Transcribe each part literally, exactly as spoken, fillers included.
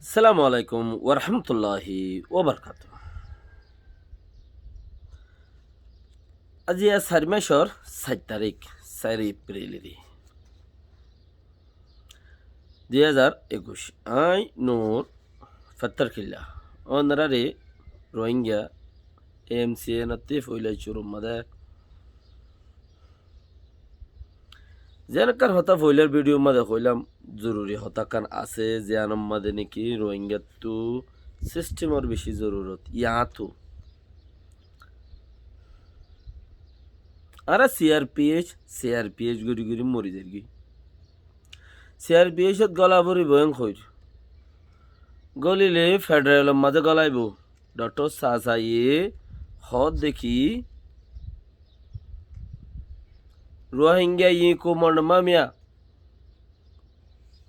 Assalamu alaikum warahmatulláhi wabarakátuhu. Aijja sair macór sair tarík, sair Epril eri, dui házar ekuic. Añí Nur Fattar Killa. Ónorare Rohingya M C N ottú foila cúrur mazé zeénokkar hotá foilar video mazé hoilam, zoruri hotá ekkán asé, zeénor mazé niki Rohingyattú system or beci zorurot. Yáñttu añára C R P H, C R P H gorí gorí mori zairgói. C R P H ot gola foribó en hoir. Golile federal or mazé golaibo. Doctor Sasaye hoódde ki, Rohingya yiku monmamiya,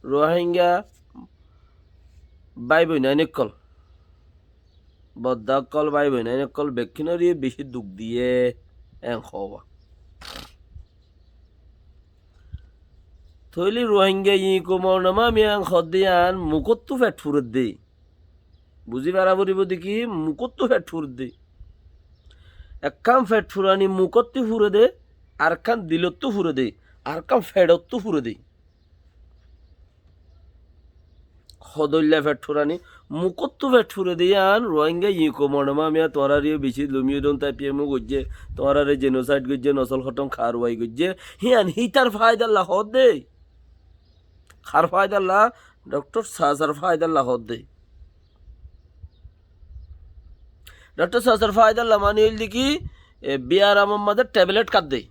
Rohingya bái boinain ókkol, bodda ókkol, bái boinain ókkol, bekkúnoré beci duk diyé, en hoó. Tóile Rohingya yiku monmamiya en hoódde yián mukóttu fet furedde. Buzí fara foribó de ki, mukóttu fet furedde. Ekkán fet furani mukóttu furede, arekkán dilottú furede, arekkán feçottú furede. Hodóilla fet furani, mukóttu fet furede yián Rohingya yiku monmamiya tuáñraré beci lumi don, tai P M O goijjé, tuáñraré genocide goijjé, nosol hotom karwai goijjé, yián hitar faidalla hoódde. Har faidalla? Doctor Sasar faidalla hoódde. Doctor Sasar faidalla mani óilde ki, e, biyaramor mazé tablet kadde.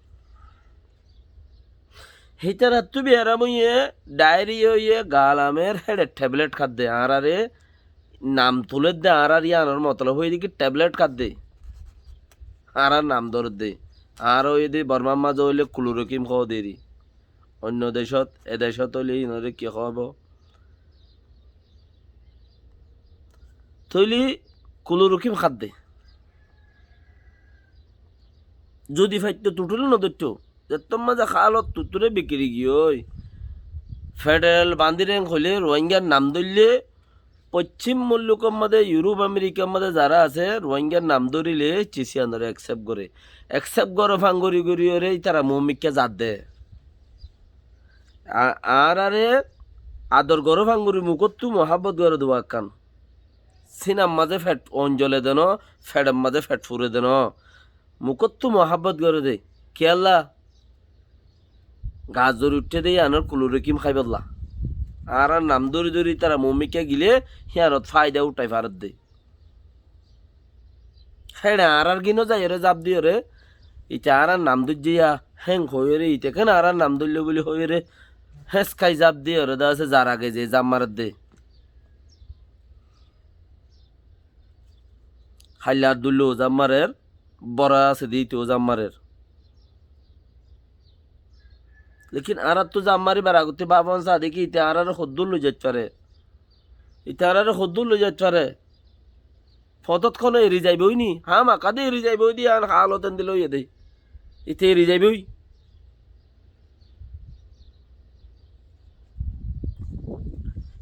Hitarattú biyaram óiye, diarrhea óiye, galamer héçe tablet kadde. Añárare nam tuledde, añárar yiánor motolob óilde ki tablet kadde. Añárar nam dóredde. Añára óiyede Bormar mazé óile chloroquine hoó deri. Oinno decót, e decót óile inoré ki hoóbo? Tóile chloroquine hádde. Zodi faitto tutule no dóitto. Zettór mazé hálot tutule bikiri giyói. Federal bandí reng hoilé Rohingyar nam dóille Foccím mullukor mazé, Yurop, Amerikar mazé zará asé, Ruáingar nam dórile cis iyanore accept goré. Accept goró fangori gori ore ítara muúmikká zadde. A-, añárare ador goró fangori mukóttu muhábbot goré duwa ekkán. Sínar mazé fet onjole deno, feçor mazé fet fure deno. Mukóttu muhábbot goré dé. Kiyólla? Gas zori uiththé dé, yíanor kulorokím háibolla. Añárar nam dóri dóri ítara muúmikká gilé, híyanot fáida uthái faredde. Héçe añárar gíno zaiyóre, zaf diyóre, ite añárar nam dóijje yá, héng hoiyóre, ite kén añárar nam dóillo buli hoiyóre, héñskái zaf diyóre, dá asé zar age ze zaf maredde. Háilla ar dóillo zaf marer, boro asé de ite zaf marer. Lekin añárattú zaf maribar agottí báfon sa de ki ite añárare hoddúr loi zait fare. Ite añárare hoddúr loi zait fare. Fotót hono eri zaibói ni? Hámaka de eri zaibói de, yián hálot endilla óiye de. Ite eri zaibói.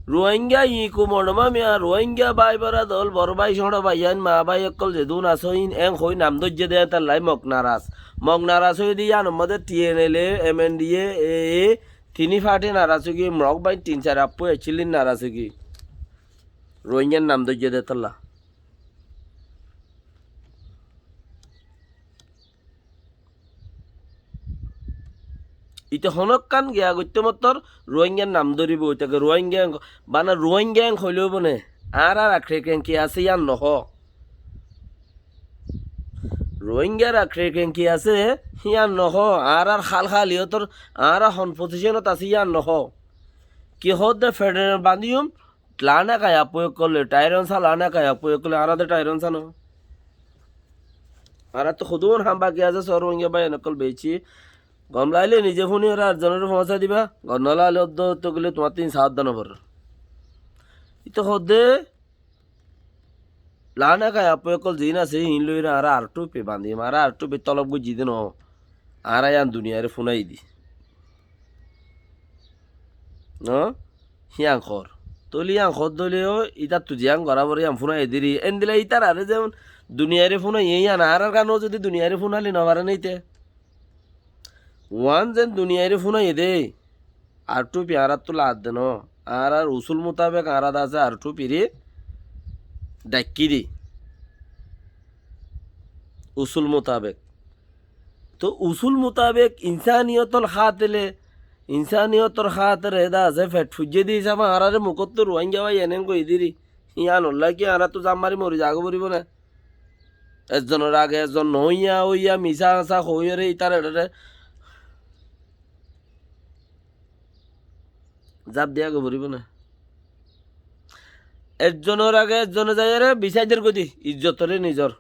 Ruáinga iñku moço mamiya, Ruáinga bái baradol, boro bái, cóñço bái, yián maa bái ókkol zedún asó, iín eng hoói nam dóijje de, étallai Mok naras. Mok naras óiye de, yiánor modé T N L A, M N D A, A A, tini fathi naras óigiyoi, Mok bái tin sair affói accíl, iín naras óigiyoi. Ruáingar nam dóijje de étalla. Ite honókkan giya goittó mottor Ruáingar nam dóribo, ite ke Ruáinga eng, bana Ruáinga eng hoilé óibo né? Añárar Rakhine Kenke asé, yían nohó. Ruáingar Rakhine Kenke asé, yían nohó. Añárar hál háliyótor, añára hon pozíconot asé, yían nohó. Ki hoódde federal bandiyum, Lana kaya poi ókkole, tairon sa lana kaya poi ókkole, añára de tairon sa no. Añárattú hodún ham baki asé, sór Ruáinga báiyain ókkol beci. Gom laile nize fúni ore ar zonore foóñsai diba. Gom no laile óddo óddo gile tuáñttú iín saádda no foror. Ite hoódde lana kaya poi ókkol ziín asé, iín loire añára ar thupi bandiyum, añára ar thupi tolob goijjí de no. Añára yián duniyaire fúnai di. No? Híyan hoór. Tóile yían hoódde óile yó, ítattu ziyán gorá foré yían fúnai diri. Endilla ítararé zeén duniyairé fúnaiye yían, añárár gán ó zodi duniyairé fúnaili nofaré né íte. Uán zeén duniyairé fúnaiye dé, ar thupi añáráttu laadde noó. Añárár usúl mutabek añára de asé ar thupiré dhaikkí di. Usúl mutabek. Toóu usúl mutabek insániyotor hátele, insániyotor hátere de asé, feth fuijjé de hísafe añáráre mukóttu Ruáinga bái enen goi diri. Yíanolla ki añáráttu zaf mari mori zagói foribó né? Ezzonor age ezzon noóiya óiya misá asá hoóiyoré ítararé zaf diya goi foribó né? Ezzonor age ezzone zaiyóre bisáider goi di, izzotoré nizor.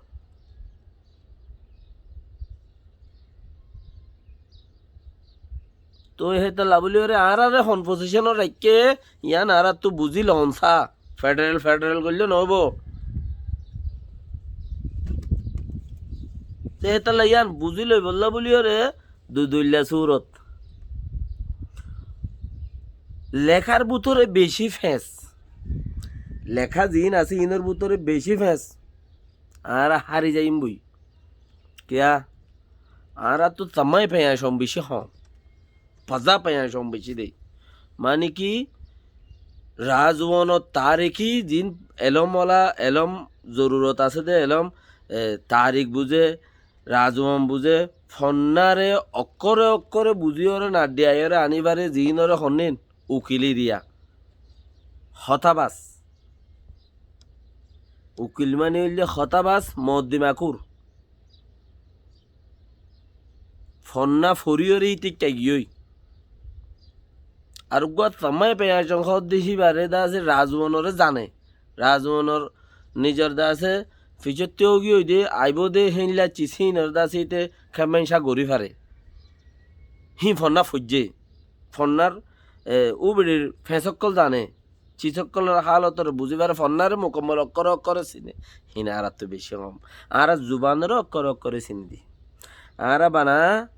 Toi hétolla bóliyoré añáráre hon posíconot raikké, yían añáráttu buzí loon sá. Federal, federal goillé noóibo. Te hétolla yían buzí loibolla bóliyoré dui duilla surot. Lekár bútore bicí feñs. Leká ziín asé, iínor bútore bicí feñs. Añára hári zaiyum boi. Kiyá? Añáráttu tamái feñaicom bicí hom. Faza feñaicom bicí dé. Mani ki, razuwonot tariki ziín elóm ola, elóm zorurot asé dé, elóm, e, tarik buzé, razuwon buzé, fonnáre okkóre okkóre buzíyoré naddiyaiyóre aníbaré ziínoré honnín ukili diya. Hotábas. Ukil mani óilde hotábas, moddí makúr. Fonná foríyoré íte kiyá giyói. Ar uggúa tamái feñaicom hoódde híbaré de asé razuwonoré zane. Razuwonor nizor de asé fisótte ógi óide aibó de héinla cis híinor de asé íte kemmenca gorí fare. Híin fonná foijjé. Fonnár, e, úbirir feñs ókkol zane. Cis ókkolor hálotoré buzí fare, fonnáre mukammol okkóre okkóre sine. Híin añáráttu bicí hom. Añára zubanoré okkóre okkóre sini di. Añára bana,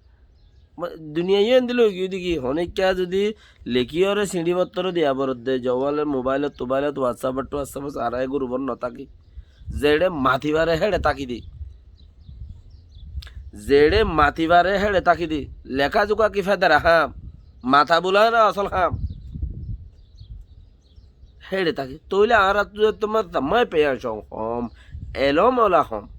ma-, duniyai yó endilla óigiyoi dé ki, honikka zodi lekíyoré siñçi bottóro diya foredde, zobale mobailot, tobailot, WhatsApp-ot, WhatsApp-ot, añára e gurufot notáki. Zeçé mati fare héçe táki di. Zeçé mati fare héçe táki di. Leká zuká ki federa ham? Mata bula na asól ham? Héçe táki. Tóile añáráttu zettót mazé tamái feñaicom hom, elóm ola hom,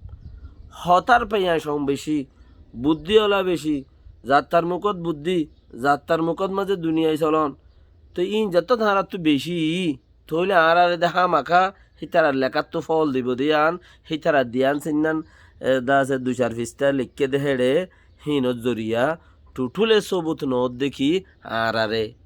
hotár feñaicom bicí, buddí ola bicí, zattar mukót buddí, zattar mukót mazé duniyai solon. Toi iín zettót añáráttu bicí, tóile añáráre de hámaká hítarar lekáttu fool dibo de yían, hítarar de yían sinnán, e, de asé dui sair fistá leikké de héçe, híinor zoriya thuthúle sobut noódde ki añáráre.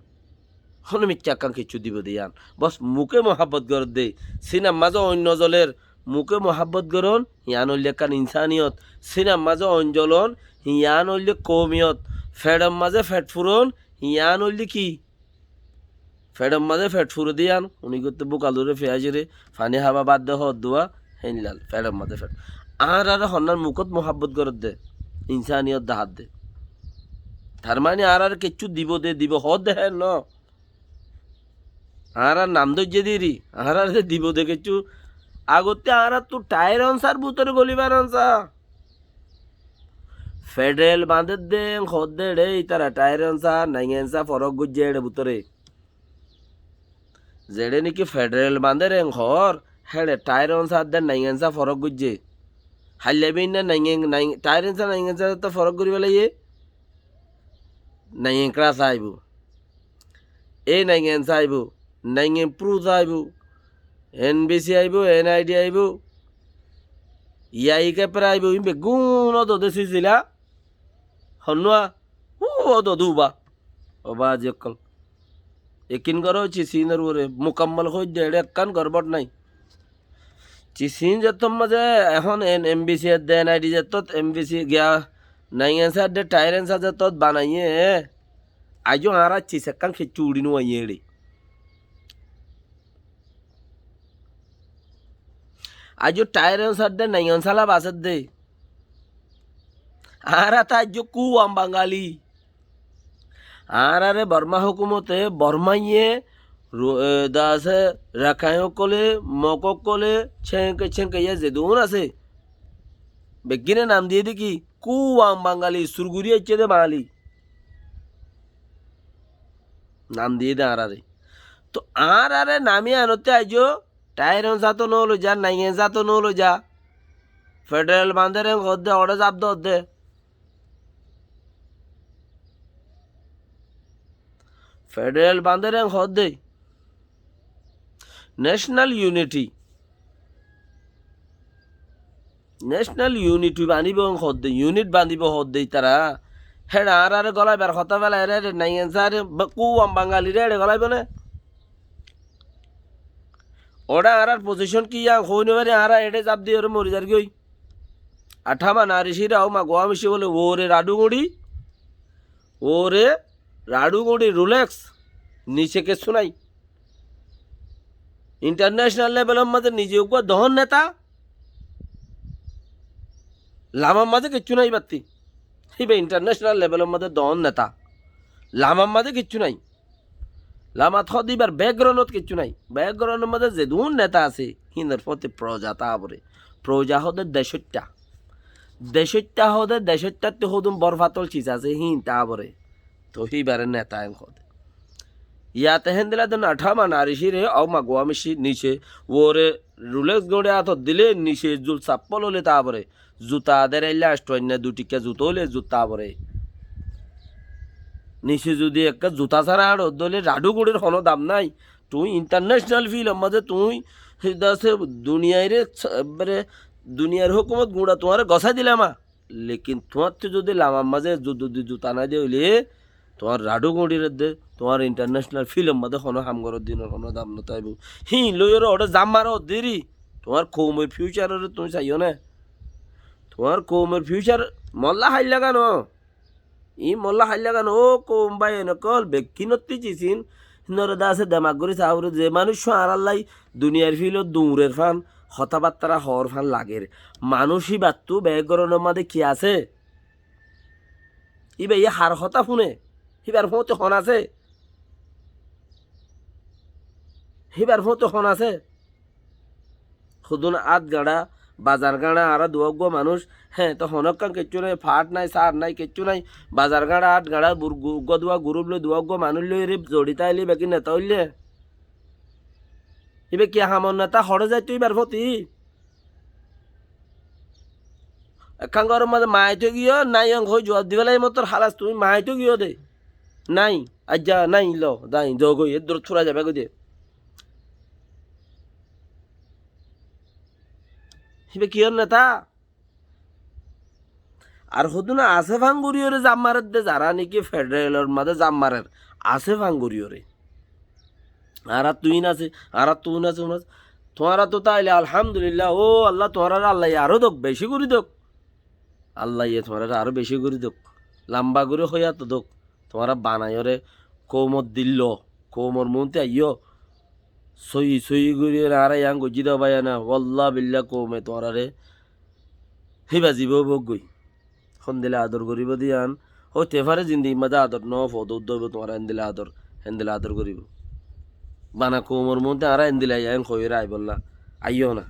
Honó miccá ekkán kiccú dibo de yían. Bos muké muhábbot gorédde. Sínar mazé oin nozolér, muké muhábbot gorón, yían óilde ekkán insániyotór. Sínar mazé oin zolón, yían óilde koumiyót. Feçor mazé feç furón, yían óilde ki? Feçor mazé feç fure de yían, uní gottó búk aluré, fiyáciré, faní hába, bát de hoódduwa, héinlal, feçor mazé feç. Añáráre honnán mukót muhábbot gorédde, insániyot dahádde. Tar mani añáráre kiccú dibo de, dibo hoódde héen noó. Añárar nam dóijje diri, añáráre dibo de kiccú. Agottí añáráttu thair onsár bútore golíbar onsa. Federel bañdédde en hoódde eçé ítara thair onsa, nain onsa forók goijjé eçé bútore. Zeçé néki federel bañdér en hoór, héçe thair onsa de nain onsa forók goijjé. Háilla bínna nain, nain, thair onsa nain onsa de forók gorí félaiyé. Nain klas aibó. E nain saibo, nain prus aibo, N B C aibo, N I D aibo, yai kepra aibo, in beggún odode silsila. Honnúa, ú odode uba. Oba aji okkol. Ekin goró, cisínor uore mukammal hoidde, eçe ekkán gorbot nai. Cisín zettót mazé ehón en M B C edde, N I D zettót M B C giya, nain answer de, thair answer zettót banaiyé. Aijjó añára cis ekkán kiccú uçí nuaiyé eçé. Aijjó thair answer de nain answer la basedde. Añára tá aijjó kuwam Bangali. Añárare Borma hókumote Bormaiye Ru-, e, de asé, Rakhain ókkole, Mog ókkole, cénke cénke yá zedún asé. Beggíne nam diyé dé ki, Kuwang Bangali, surguri aiccé dé Bangali. Nam diyé dé añáráre. Toh añáráre nam iyanottú aijjó, Thairun zat ó no loijja, Naingen zat ó no loijja. Federal bandér en hoódde, oçé zaf doódde. Federal bandér en hoódde. National unity. National unity bañdíbo hoódde, unit bañdíbo hoódde ítara. Héçe añáráre gólaibar hotá félai, héçe Naingen sáre, ba-, Kuwang Bangalire héçe gólaibó né? Oçé añárár pozicon ki yían hoói no fari, añára eçé zaf di óre mori zargói. Athama Naricir, Auma Guamicir bóle, uore Raduguñçi, uore Raduguñçi, Ruleks, nice kessú nái. Intarnecenal levelor mazé nize uggúa dohón neta, lamar mazé kiccú nái íbattí. Íba intarnecenal levelor mazé dohón neta, lamar mazé kiccú nái. Lamat hoódde íbar bekgráunot kiccú nái. Bekgráunor mazé zedún neta asé, híinor fóti foroza táa foré. Foroza hoódde decóitta. Decóitta hoódde decóittattú hodún bor fatol ciz asé, híin táa foré. Toh híbare neta en hoódde. Yate héndilla de Athama Naricire, Auma Guamici nice, uore Ruleks goñçe átot dile nice zul sappol óile táa foré. Zuta adér ailla ancto ainna dui thikka zuta óile zuta táa foré. Nice zudi ekká zuta sára áñço dóile Raduguñçir honó dam nái. Tuñí intarnecenal filor mazé tuñí hé dase duniyaire s-, ebbare duniyair hókumot guñça tuáñre gosái dilam. Lekin tuáñttú zudi lamar mazé zu-, zudi zuta nái de óile, tuáñr Raduguñçir edde, tuáñr intarnecenal filor mazé honó ham gorór dinor honó dam no táibo. Híin loiyóre oçé zaf maro deri, tuáñr koumor fiucarore tuñí saiyó né? Tuáñr koumor fiucar molla háilla gán ó. Iín molla háilla gán ó, koum báiyain ókkol, bekkínottú cisín, híinore de asé demak gorí saá foré, ze manúic añárallá duniyair filot duñrer fán, hotábattára hoór fán lager. Manúic íbattú bekgráunor mazé ki asé? Íbaye har hotá fúne? Híbar fúañti hon asé? Híbar fúañti hon asé? Hodún át gañça, bazar gañça, añára duwá uggúa manúic, hé, toh honókkan kiccú nái, faáth nái, sáar nái, kiccú nái. Bazar gañça, át gañça, bur-, gu-, uggúa duwá gurúp loi, duwá uggúa manúic loi eri zori táile íba ki neta óille? Íba ki hamor neta, hoçé zaitó íbar fúañti? Ekkán góror mazé maáito giyó, nái ong hoi juab dibá lage mottor hálas, tuñí maáito giyó de. Nái, aijja nái lo, zai, zogói, eddúrot fúrai zaibá goi de. Híba kiyór neta? Ar hodún asé fanguriyóre zaf marer de, zará niki federalor mazé zaf marer, asé fanguriyóre. Añárattú iín asé, añárattú iín asé, iín asé. Tuáñrattú táile alhamdulillah, ó Allah, tuáñráre Allaye aró dók, bicí gorí dók. Allaye tuáñráre aró bicí gorí dók. Lamba gorí hóyat dók. Tuáñra banaiyóre koumot dil lo, koumor muúntu aiyó. Sóiyi sóiyi goríyore añára yián goijjí de báiyain, wallah billah koume tuáñráre híba zibá óibou goi. Héndilla ador goríbou de yián, óite fare zindigir mazé ador no fo, dóudda óibou tuáñra héndilla ador, héndilla ador goríbou. Bana koumor muúntu añára héndilla yián hoiyóre aibólla. Aiyó na.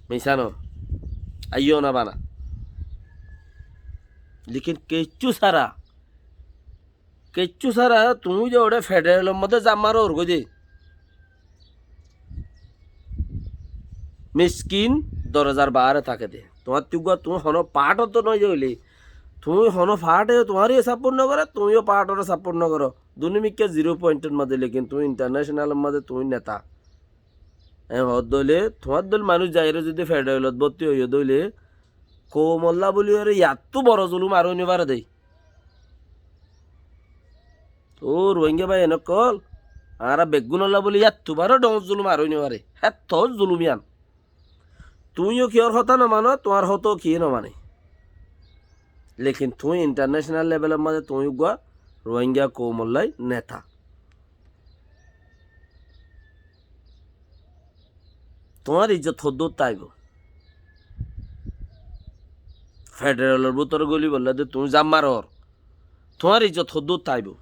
Misá no. Aiyó na bana. Lekin kiccú sára, kiccú sára tuñí de oçé federalor modde zaf marór goi de. Miskin dorozar baáre táke de. Tuáñttú uggúa tuñí honó paáthot no óile, tuñí honó paáthe tuáñre support no goré, tuñí yó paáthe support no goró. Dunú mikká zero pointor modde, lekin tuñí internationalor modde tuñí neta. Eén hoódde óile, tuáñr dóil manúic zaiyóre zodi federalot bótti óiye dé óile, koumolla bóli yóre yattú boro zulum ar ói no fare dé. Ó Ruáingga báiyain ókkol, añára beggúnolla bóli yattú baró dhoóñr zulum ar ói no fare. Hétto zulum yián. Tuñí yó kiyór hotá no mano, tuáñr hotá yó kiyé no mane. Lekin tuñí international levelor mazé tuñí uggúa Ruáingga koumollái neta. Tuáñr ijjot hoddúr táibo? Federalor bútore gólibolla de tuñí zaf marór, tuáñr ijjot hoddúr táibo?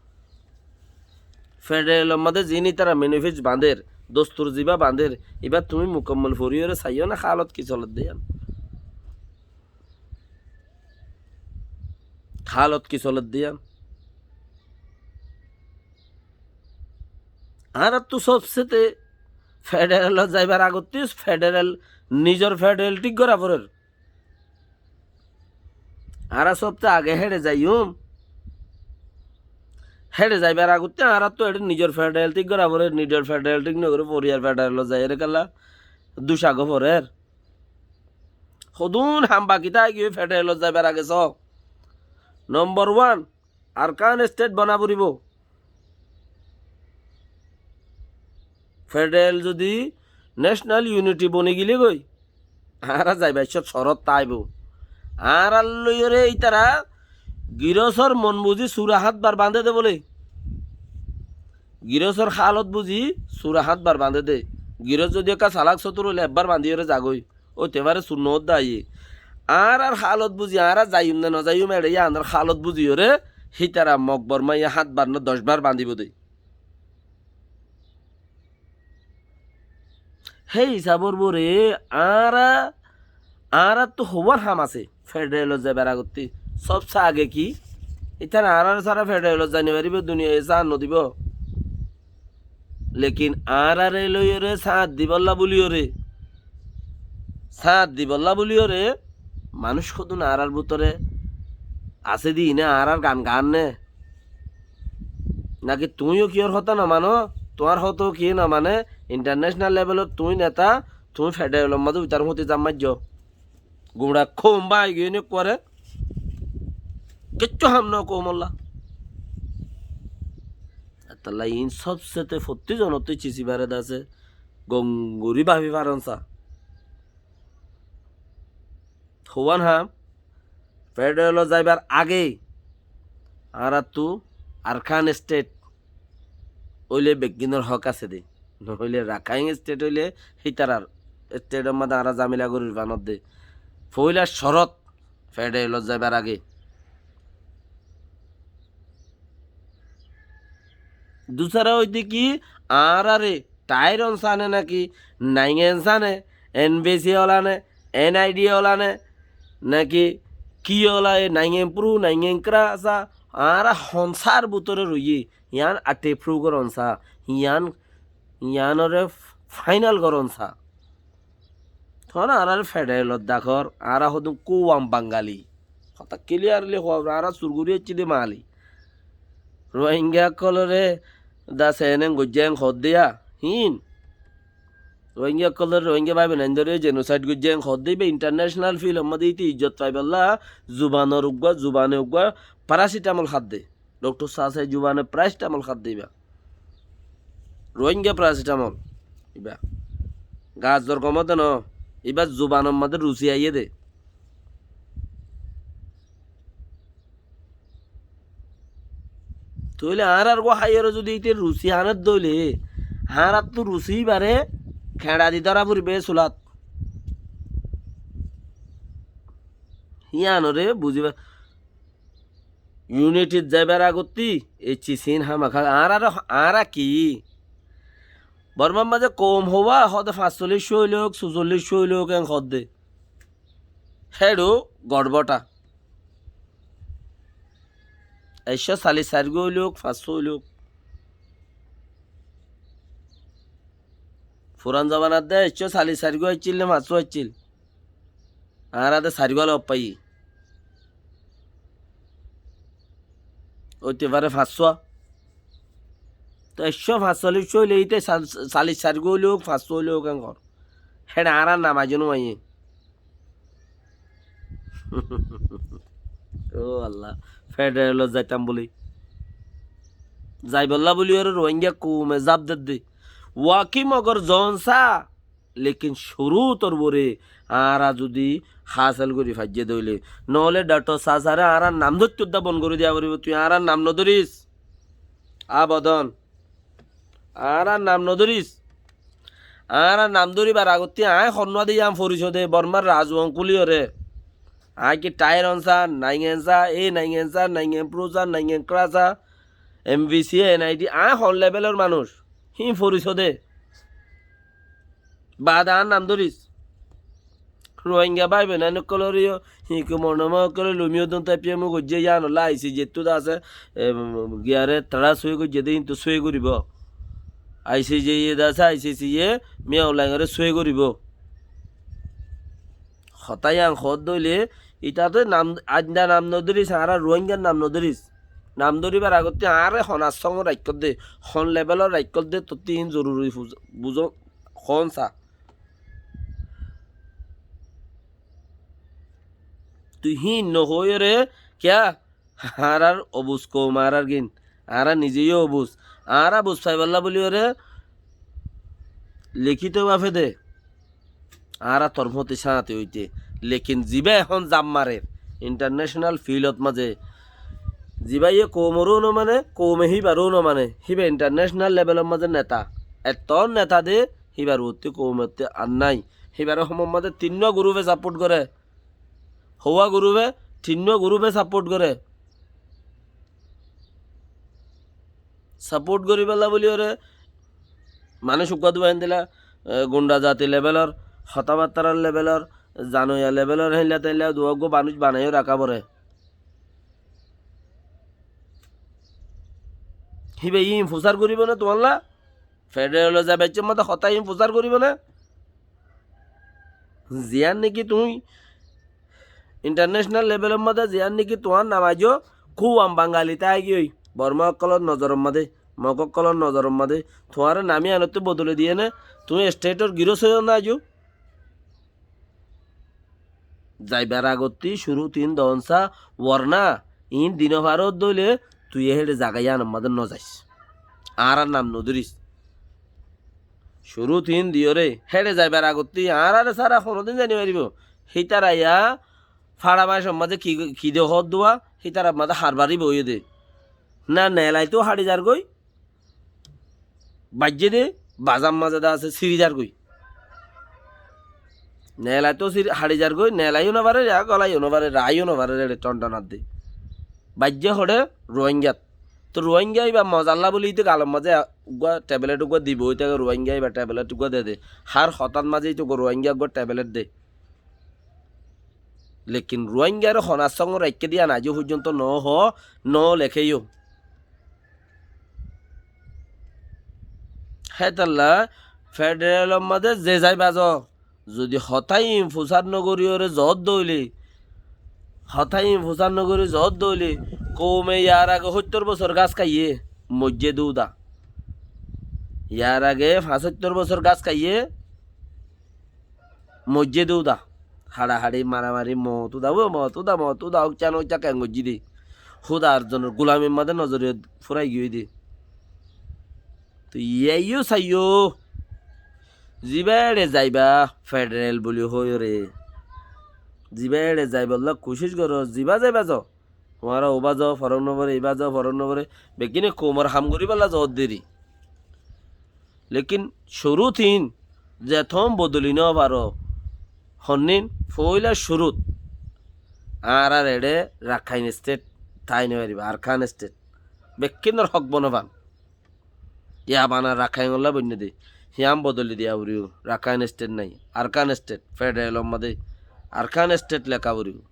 Federalor mazé ziín ítara manifest bañder, dostur zibá bañder, ibá tuñí mukammol foriyóre saiyó né, hálot ki soledde yían? Hálot ki soledde yían? Añáráttu sobsete federalot zaibar agottí federal, nizor federal thík gorá forer. Añára sobte age héçe zaiyum. Héçe zaibar agottí añáráttu eçé nizor federal thík gorá forer, nizor federal thík no gorí foriyar federalot zaiyóre kiyólla dúca gó forer. Hodún ham baki táigiyoi federalot zaibar age só. Nombor wan, Arkan state bana foribó. Federal zodi national unity boni gilé goi, añára zaibar cót corot táibo. Añárar loiyóre ítara girosór mon buzí sura hát bar bañdé dé bóle. Girosór hálot buzí sura hát bar bañdé dé. Giros zodi ekká salak sotur óile ebbar bañdíyóre zagói. Óite fare sunnot dé aiyé. Añárar hálot buzí, añára zaiyum né no zaiyum, eçé yíanor hálot buzíyóre hítara Mog Bormaye hát bar no doc bar bañdíbo dé. Hé hísabor uore añára, añáráttu howár ham asé federalot zaibar agottí. Sobse age ki? Ítara añárar sára federalot zai no faribó, duniyaye sáñt no dibó. Lekin añárare loiyóre sáñt dibolla buliyóre, sáñt dibolla buliyóre manúic hodún añárar bútore asé dé iíne añárar gan gaán né? Náki tuñíyo kiyór hotá no mano? Tuáñr hotá kiyé no mane? International levelot tuñí neta, tuñí federalor mazé uitar fúñti zam maijjó. Guñça koum báñgi giyói né ekkuare. Kiccú ham no koumolla. Etolla iín sobsete fottí zonottú cisi bare dase gom gorí bafi faron sa. Howán ham, federalot zaibar age añáráttu Arkan state óile beggúnor hók asé dé. Noóile Rakáin state óile hítarar stateor mazé añára zamela gorir fanor dé. Foóila corot federalot zaibar age. Dusára óilde ki, añárare thair on sá né náki naing en sá né, NVC ola né, NID ola né, náki ki ola, e naing en pru, naing en kra sá, añára hon sár bútore roiyí, yián atte pru goron sá, yián, yiánore final goron sá. Tuáñra añárar federalot dakor, añára hodún kouwam Bangali. Hotá clearly hoó, añára sur gorí aiccí dé Bangali. Rohingya ókkolore dase enen goijjé en hoódde yá, híin. Rohingya ókkolore, Rohingya bái boinaindóre genocide goijjé en hoódde, íba international field or mazé íte ijjot faibólla zubanor uggúa, zubane uggúa paracetamol hádde. Doktor Sasai zubane paracetamol hádde íba. Rohingya paracetamol. Íba. Gas zor gom ódde no. Íba zubanor mazé rusi aiyé dé. Tóile añárar uggúa háiyore zodi íte rusi aner dóile, añáráttu rusi íbare keñça di dóra foribó e sulat. Híanore buziba. Unityt zaibar agottí ei cisín hámaká añárar, añára ki? Bormar mazé koum howá hoóde fañssollic cói lók, susollic cói lók en hoódde. Héçu gorbóta. Ekcó sallic sair gúa óilouk, fañssó óilouk. Furan zobanat de ekcó sallic sair gúa aiccíl né fañssó aiccíl. Añára de sair gúa lói faiyí. Óite fare fañssó. Te ekcó fañssollic óile íte sal-, sallic sair gúa óilouk, fañssó óilouk, en hor. Héçe añárar nam aijjó no aiyé. Ó Allah, federalot zaitam buli. Zaibolla buli ore Rohingya koume zab dedde. Waki Mogor zon sa, lekin curutor uore añára zudi hasel gori faijje de óile, noóile Doctor Sasare añárar nam dóitto udda bon gori diya foribo. Tui añárar nam nodoris. Abodon. Añárar nam nodoris. Añárar nam dóribar agottí aññí honnúa de yián foriso de Bormar Rajwong kúliore. Aññí ki Thair on sa, Naing en sa, e Naing en sa, Naing en Pro sa, Naing en Kra sa, M V C, N I D, aññí hon lebelor manúic, híin forisó de. Baade añár nam dóris. Ruáingga bái boin ókkolóre yó, híin ki mornoma ókkolóre lumiyó dun táipiya mu goijjé yíanolla I C J ttú de asé, em, giyaré tará sói goijjé de, híintu sói goríbo. I C J ye de asé, I C C ye Min Aung Hlaing oré sói goríbo. Hotá yían hoódde óile, itaté nam, ainda nam nodóris, añára Ruáinggar nam nodóris. Nam dóribar agottí añáre hon assóngor raikkódde, hon lebelor raikkódde, tottí híin zoruri buz-, buzó, hoón sa. Tui híin nohoóiyoré, kiyá? Añárar obuz koum, añárar gín, añára nize yó obuz. Añára buz faibólla bóliyoré likíto báfe de. Añára tor fúañti sáñti óite. Lekin zibá ehón zam marer, intarnecenal filot mazé, zibáye koumoré ó nomane, koume híbaré ó nomane, híba intarnecenal lebelor mazé neta. Ettór neta de, híbar uottí koumottí ar nái. Híbaré homot mazé tinnúa gurúfe sapót goré. Houwá gurúfe, tinnúa gurúfe sapót goré. Sapót goríbolla bóliyoré manúic uggúa duwa héndilla, e, gunda zati lebelor, hotábattar lebelor, zanoya lebelor, héndilla téndilla duwa uggúa manúic banaiyó raká foré. Híba híin fusár goríbo né tuáñlla? Federalot zaibar iccár mazé hotá híin fusár goríbo né? Ziyán niki tuñí intarnecenal lebelor mazé ziyán niki tuáñr nam aijjó, kúam Bangali táigiyói, Bormá ókkolór nozoror mazé, Mog ókkolór nozoror mazé, tuáñre nam yíanottú bodoli diyéne, tuñí estetor girós óiyo né aijjó. Zaibar agottí curút iín doón sa, worna iín di nofaródde óile tui héçe zaga yíanor mazé nozais. Añárar nam nodóris. Curút iín diyoré, héçe zaibar agottí añáráre sára honódin zai nofaribó. Hítara yá faça bacor mazé ki, ki de hoódduwa, hítarar mazé harbaribó óiye de. Na, neelaitóu haçi zargói, baijjé de, bazar mazé de asé, siri zargói. Neelaitóu siri, haçi zargói, neelaiyó nofaré, ya golaiyó nofaré, raáiyó nofaré, eçe thonthonat de. Baijjé hoçé, Ruáingat. Toh Ruáinga íba mozalla bóli íte galor mazé uggúa thebelet uggúa dibo, íte Ruáinga íba thebelet uggúa de de. Hár hotár mazé íte uggúa Ruáinga uggúa thebelet de. Lekin Ruáingaré hon assóngor raikké de yían aijjó foijjónto nohó, nolekéyó. Hétolla federelor mazé ze zai bazo, zodi hotá iín fusár nogoríyoré zoódde óile, hotá iín fusár nogorí zoódde óile, koume yar age hóittor bosór gas kaiyé, moijjé de úda. Yar age fañsóittor bosór gas kaiyé, moijjé de úda. Haçahaçi, maramari, moot úda, ó moot úda, moot úda, ókcan ókcan keén goijjí de. Húda ar zonor gulamir mazé nozoriyot fúrai giyói de. Toi yíaiyó saiyó, zibá eçe zaiba federel buli hoiyóre, zibá eçe zaibolla kucíc goró, zibá zaiba zo. Tuáñra uibá zo, forók noforé, ibá zo, forók noforé. Bekkúne koumor ham goríbolla zoór deri. Lekin curút iín zetóun bodoli nofaró. Honnín, foóila curút. Añárar eçe Rakháin estet tái nofaribá, Arkán estet. Bekkúnor hók bonofan. Yá bana Rakháinolla boinné de. Híyan bodoli diya foribó. Rakháin estet nái. Arkán estet. Federelor mazé Arkán estet leká foribó.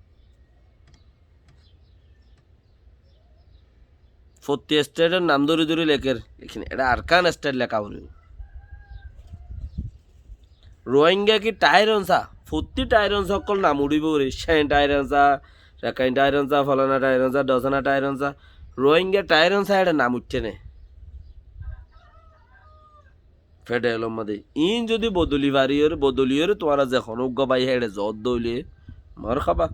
Fottí estetor nam dóri dóri lekér, lekin eçé Arkán estet leká foribó. Ruáinga ki thair onsa? Fottí thair onsa ókkol nam uçíbo re, Cen thair onsa, Rakháin thair onsa, folana thair onsa, dhosana thair onsa, Ruáinga thair onsa eçé nam uiththé né. Federelor mazé. Iín zodi bodoli fariyóre, bodoliyóre tuáñra ze honó uggúa bái héçe zoódde óile, marhaba.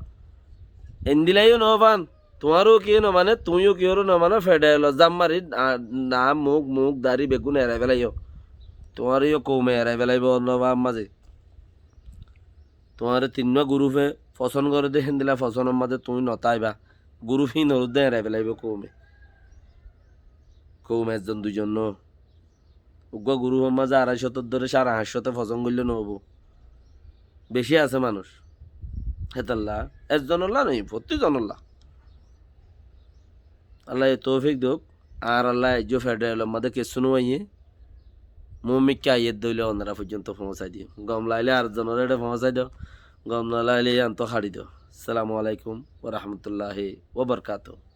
Endilla yó nofan, tuáñró kiyé nomane, tuñíyó kiyóre nomano, federelor zam mari, a, nam, muk, muk, dari beggún erai felaiyó. Tuáñre yó koume erai felaibó, nofan mazé. Tuáñre tinnúa gurúfe fosón goré de, héndilla fosónor mazé tuñí notáiba. Gurúf híinoré de erai felaibó koume. Koume ezzon duizon no. Uggúa gurúfor mazé arai cótor dóre sáre añc cóte fosón goillé noóibo. Bicí asé manúic. Hétolla, ezzonolla noó, fottí zonolla. Allaye toufik douk. añárálla aijjó federal or mazé kessú no aiyé. Mui mikká aiyér dóilla onorá foijjonto foóñsai diyum. Gom lailé ar zonor éçe foóñsai do, gom no lailé yíanto haçi do. Assalamu alaikum wa rahmatullahi wa barakatuhu.